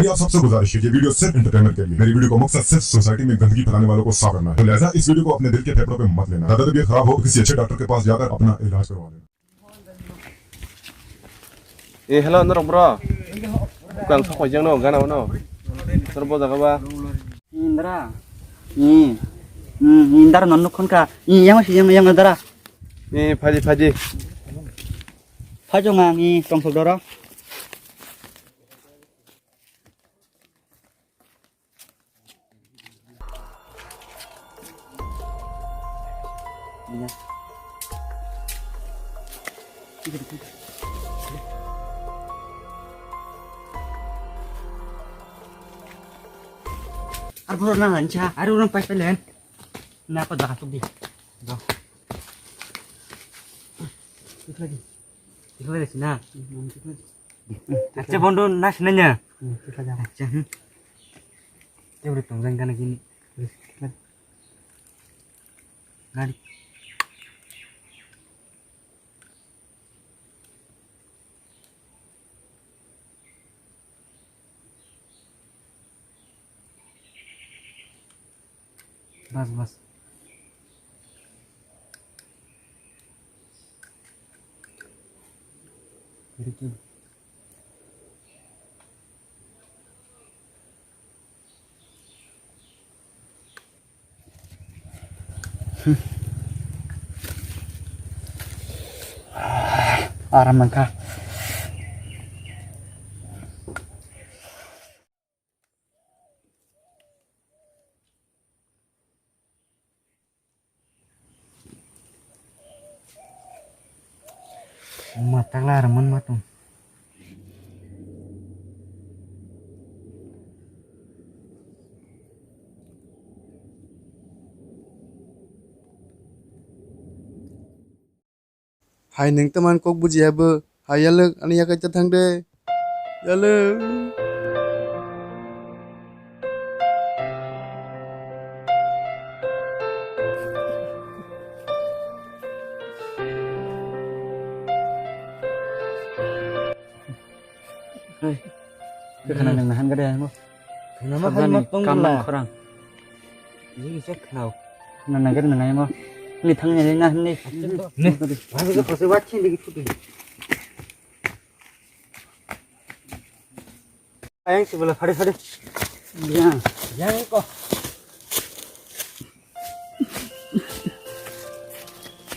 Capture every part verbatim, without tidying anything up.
मेरी आप सबसे गुजारिश है, ये वीडियो सिर्फ एंटरटेनमेंट के लिए। मेरी वीडियो का मकसद सिर्फ सोसाइटी में गंदगी फैलाने वालों को साफ करना है। तो लिहाजा इस वीडियो को अपने दिल के फेफड़ों पे मत लेना। ज्यादा तबीयत खराब हो, किसी अच्छे डॉक्टर के पास जाकर अपना इलाज करवा लेना। Eh, hello, norok bro. Kang sok paijak no, gana no. Sor bo jaga ba. Indra. Ni. Indra non nukhon ka. Yang si yang yang dara. Eh, phaji, phaji. Phajong ang ni tong sok doro. Ar boro na hancha, ar urang pai pelen. Na pa jaga tuk di. Do. Ikla di. Ikla di sina. Ikla di. Acha bondo na sinanya. Ikla di. Acha. Tebri tong jang gana gini. Ikla di. Gari. Bas, bas. Very good. Aram mangkha. Matakla araman matung. Hai nwng teman kok bujiya bo. Hai yalwk, ani yakai ta thang de. Yalwk. Hai. Khana nang nahan gade mo. Khana ma sabjani hai ma tong kamang la. Khorang. Ini bisa khnao. Khana nang gade nang ai mo. Ni thang ni na ni. Ni. Mami ko khose wat chin digi phutu. Ayang si bola phade phade. Ya. Yang ko.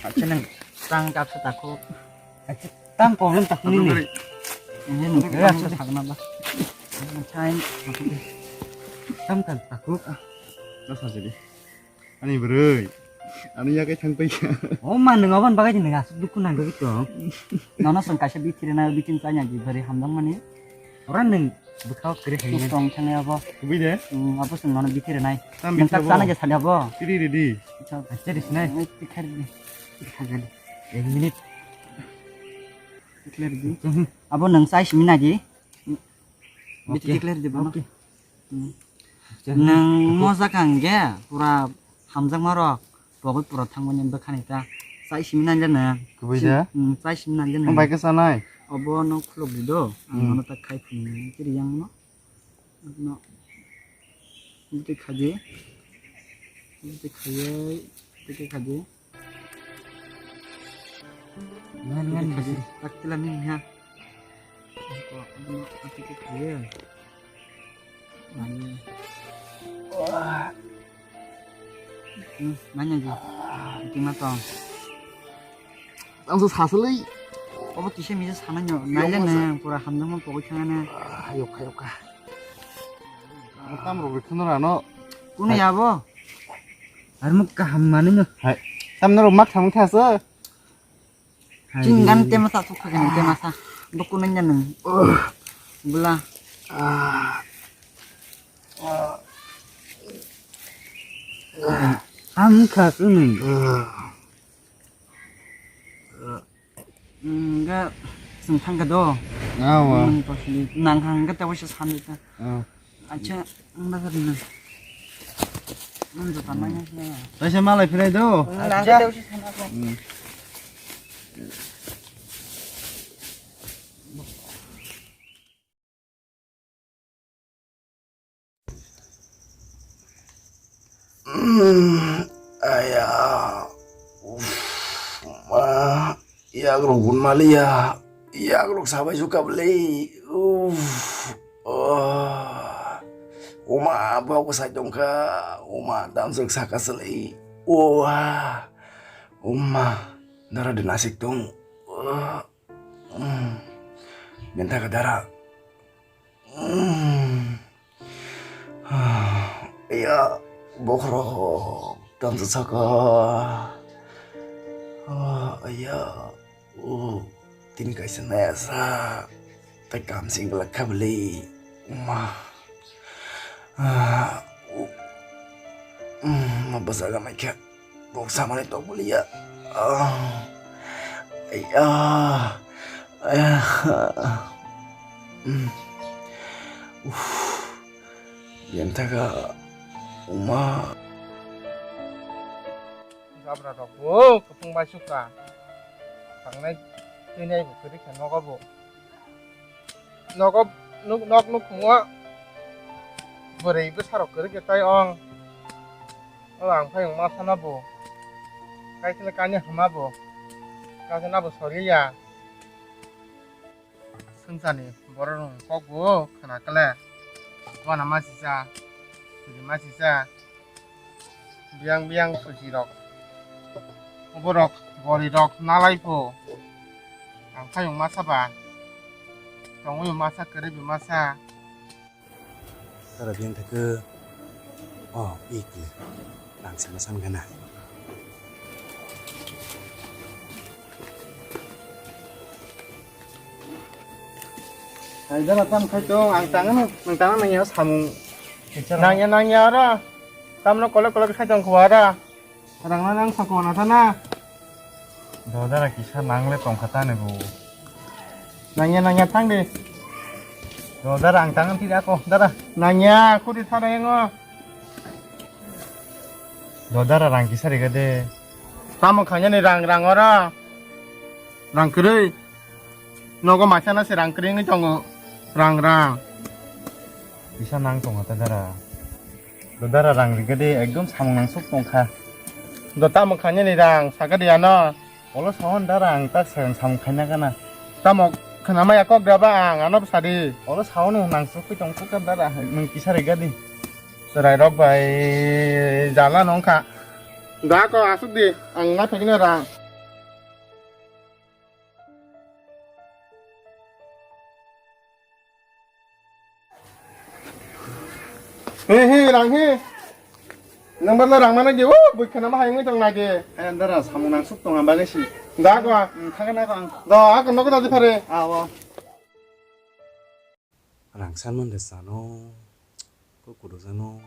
Acha nang tang kap sa takho. Acha tang problem tak ni ni. Ini ni kaya sa tak na ba. Chain. Tam kan takho. Terus aja deh. Ani bwrwi. Ani yakai thang paikha. O ma, nwng obo ni bagwi nwng aswk dukhu nang dogwi tong. Nono chwng kaisa bithi rwnai, bithi ni chanya di bwrwi hamjakmani. Ora nwng bwkha o kwrwi hai. Tong thangwi abo. Kubui de? Hmm, abo chwng nono bithi rwnai. Tam nwng bithi tak abo? Chana je sadi abo. Tiri ridi. Chal, kaisa risi nai. Ai, tikha ridi. Tikha gadi. Ek minute. Tikha ridi. Abo nwng chai simi nai di. Bithi tikha ridi bono. Okay. Hmm. Nwng moja kang ge pura hamjakma rok pogwi pura thangmani bwkhani ta chai simi nai le nwng. Kubui de? Hmm, chai simi nai le nwng. Nwng bai khe chanai? Obo no khuluk di do. Ang hmm. Nono ta khai phunuknai. Tiri yang no. No. Bwtwi khaidi. Bwtwi khaiwi. Bwtwi khaidi. Ngan, ngan, bisi. Taktila ni ha. Ko, ano, atike khaye. Nani. Wah. Hmm, nanya ji. Tima tong. Langsung sasalai. Obo kisa misa sanai nyo. Naile ne, pura hamjakma pogwi thangane. Ah, yoka, yoka. Tam rok rikhono rano. Kuno yabo? Armuk kaham manino. Hai. Tamno rok mak samung thasa. Hai. Chinggan tema sa sukha kan tema sa. Buku nanya nung. Bula. Ah. Ang kha sini. Nga sung thang ka do. Awa. Nang to sini nang hang ka tawa sa sami ta. Ah. Acha, ang ba ka na. Nang to tamai na. Taisa malai phirai do. Nang ka tawa sa sami ta. Hmm. Mm, aya. Uff, ma. Yakrok bun maliya. Yakrok sabai suka bwlai. Uff. Oh. Uma, bok sai tongkha. Uma, damsok saka selai. Wah. Uma, dara de nasik tong. Wah. Mm. Bentaka dara. Mm. Iya, bokhorok tamsa saka. Ah, iya. Oh, tini kaisa naya sa. Tai kam sing lakha beli. Ma. Ah, u-, mm, ma bwsajak naikha. Kok samani tongmaliya. Ah, ai, ah, ah, mm. Uff. Yang taka uma. Jabra rok bo, kepung bai sukha. Tangnai, twi nai bo, kwrwi kha nogo bo. Nogo nuk, nok nukhungo bwrwi bwsarok kwrwi khe tai ong. O ang phai wng ma sana bo. Kaisa kani hama bo. Kaisa na bo soriya. Swngchani borok rok kok bo khna kle. Wana ma sisa. Suri ma sisa. Biyang biyang susi rok. Oborok bori rok nalai pho. Ang phai wng masa ba. Tongwi wng masa kwrwi bo masa. Tara biyang thakhe. Oh, ik le. Nang sama sam gana. Hai dara tam khai tong ang tang ano nang tang nang ya samung. Nang ya nang ya ora. Tam no kolok kolok khai tong khwa ora. Rang na nang sako na thana. Do dara kisa nang le tong kha ta ne bo. Nang ya nang ya thang de. Do dara ang tang thi ako dara. Nang ya khudi thara yango. Do dara rang kisa riga de. Tamo khanya ni rang rang ora. Rang kwrwi. Nogo maisa na se rang kwrwi wngwi tongo. Rang rang. Kisa nang tongo ta dara. Do dara rang riga de ekdom samung nang suk tong kha. Do tamo khanya ni rang saka de ano. Olo sawan dara ang tak sayan samung khaina kana. Tamo khana maya kok da ba ang ano sadi. Olo sawan nang suk tong suk dara nang kisa riga di. Chwrai rok bai jala nong kha. Da ko asuk di ang na phegna rang. He he rang he. Nang bala rang mana ge o bui khana ma hai ngai tong na ge. Hai andara samung nang suk tong amba ge si. Da ko. Hmm, thang na ko ang. Da ak no ko da phare. Ah, wa. Rang san man de sano. Ko kudu sano.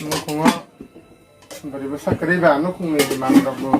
Nukhungo bari bwsa kwrwi ba nukhungni manrok bo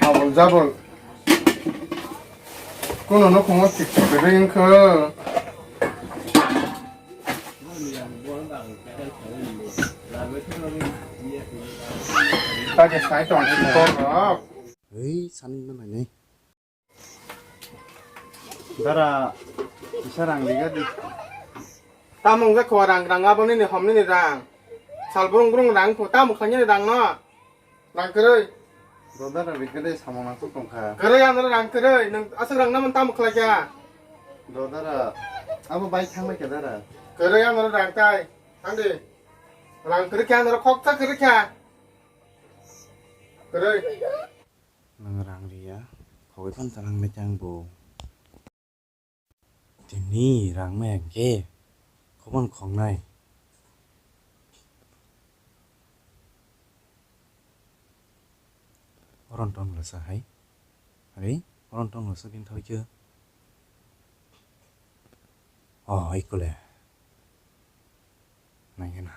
abol jabol. Kuno nukhungo tik tik kwrwi wngkha. Tagi sai tong si korok. Ei, sani no nai nai. Dara, kisa rang riga di. Tamo wngkha kho rang, rang abo nini hom nini rang. Sal brung brung rang kho, tamo khaini rang no? Rang kwrwi. Do dara riga de samung nang suk tong kha. Kwrwi ano rang kwrwi, nwng aswk rang naman tamo khlai kha? Do dara, abo bai thang lai kha dara. Kwrwi ano rang tai, thang di. Rang kwrwi kha ano khoksa kwrwi kha. Kwrwi. Nwng rang riya, khogwi phano ta nang nai khe ang bo. Tini rang maya hwnkhe khobon khongnai. Oron tong lasa hai. Hai, oron tong lasa bini thoi khe. Oh, ikole. Nangena.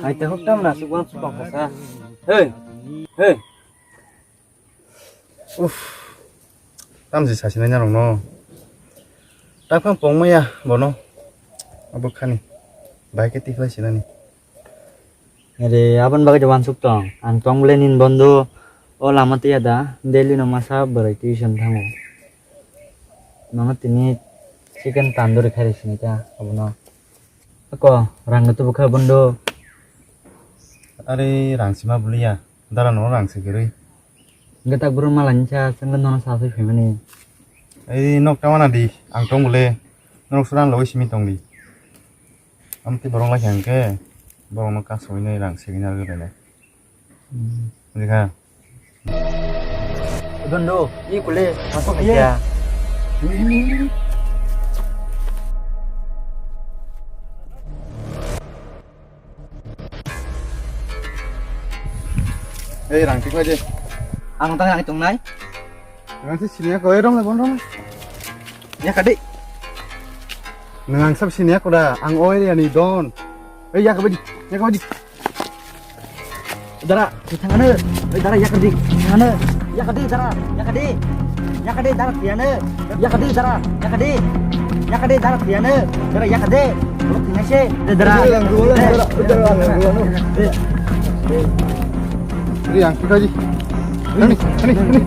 Hai te huk tam na suk wan suk bang kasa. Hei. Hei. Uff. Tamsi sasinai narok no. Taphang pongmaya bono. Abo khani. Bai khe tikhlai sinani. Are, aboni bagwi de wansuk tong. Ang tong bole nini bondo o lama twiya da. Daily no masa bwrwi tuition thango. Nono tini chicken tandoori khairi sini ta abono. Ako rang tubu kha bondo. Are rang sima buliya. Dara no rang se giri. Gatak buru malani cha sengga nono sa se phimani. Ei nok tawana di. Ang tong bole. Nok suran loi simi tong di. Amtwi borok lai kha hwnkhe, borokno kasugwi nai rang segwi narwgwi rwnai. Hmm. Buji kha? Dondo, i kule, asok iya. Ei, rang tikma je. Ang tang ang tongnai. Rang se sini ko, eh, rong le, bon rong le. Ya kade. Nang ang sab sini ko da, ang o area ni don. Ei, ya kabadi, ya kabadi. Dara, thangano. Ei, dara, ya kade. Thangano. Ya kade, dara, ya kade. Ya kade, dara, thangano. Ya kade, dara, ya kade. Ya kade, dara, thangano. Dara, ya kade. Lo thangase. Dara. Dara, dara, dara. Ri ang kita ji. Ani, ani, ani.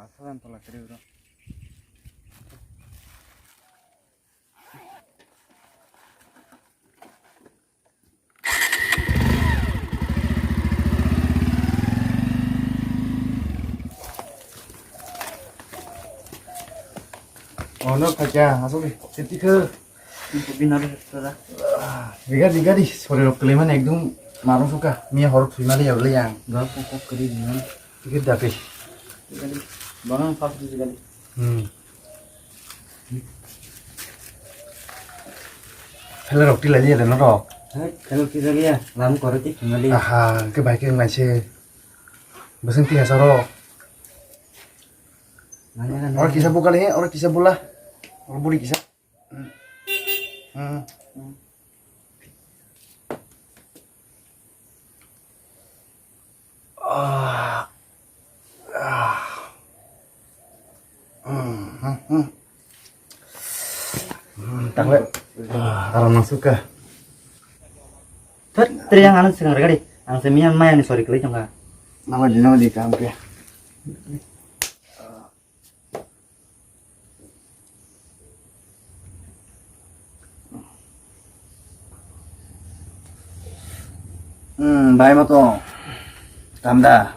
Pasaran tola kiri bro. Ono khacha, asok ni, titi khe. Bina ro sara. Riga, riga di, sore rok kelai mani ekdom marung suka. Miya horo thui mani ya bole yang. Gak kok kok kiri bina. Tiket dati. Bang pas di kali. Hmm. Hello, rok tilai liya deno rok. Hai, hello, tilai liya. Lam koro ti family. Aha, ke bai ke ngai se. Beseng tiya saro. Nanya kan. Ora kisa bukal he, ora kisa bula. Ora buri kisa. Hmm. Hmm. Ah. Ah. Hmm, hmm, hmm. Hmm, tak le. Ah, aram nang suka. Thot, tri yang anu singar gadi. Ang semian maya ni sorry kelai tongka. Nama di, nama di kam ke. Hmm, bai mo to. Tam da.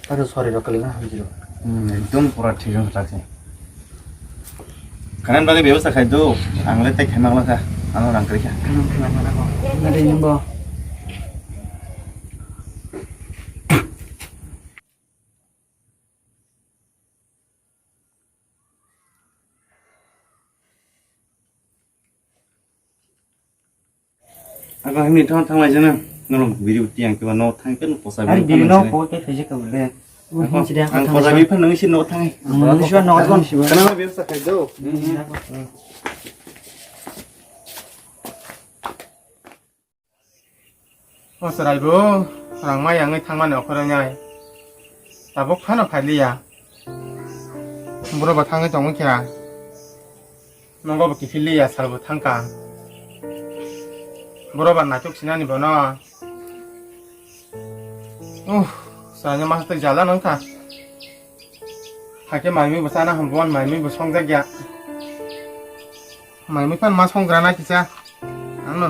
Aro sorry rok kali na hamjiro. Hmm, ekdom pura thik wng thak se. Kanan bagwi bebostha khai do. Ang le tai khai mak lakha. Ano rang kri kha. Ano khai mak lakha. Nadi nimbo. Ako himni thang thang lai jana. Norok video tiang kiba no thang pen posa. Ari video no ko ke pheje ka bole. Ang posa bi phan nang si no thang. Nang si no thang. Kana ma bebsa khai do. O chwraibo rang mai yangwi thangmani okhorwnai. Tabuk phano phailiya. Borok bo thangwi tongwi kha. Nogo bo kiphilliya salbo thangkha. Borok ba naitok sinani bono. Uh, chwraino masa twi jala nangkha. Hakhe maimui bo chana hwn bon maimui bo songjak ya. Maimui phan ma songra na kisa. Ano.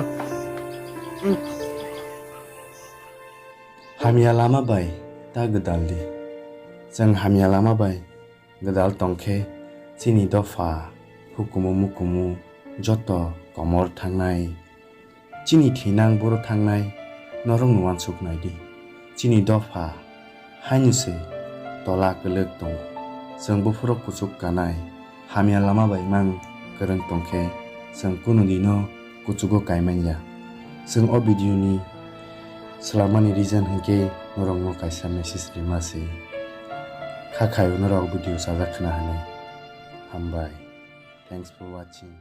Hamya lama bai ta gwdal di. Chwng hamya lama bai gwdal tongkhe chini dopha hukumu mukumu joto komor thangnai. Chini thinang boro thangnai norokno uansuk nai di. Chini dopha haino se tola kwlwk tongo. Chwng buphuru kuchuk kanai, hamya lama bai mang kwrwng tongkhe chwng kunu dino kuchugo kaimanya. Chwng o video ni swlamani reason hinkhe norokno kaisa message rima se. Akhayung norok video sajak khna hinwi. Hambai. Thanks for watching.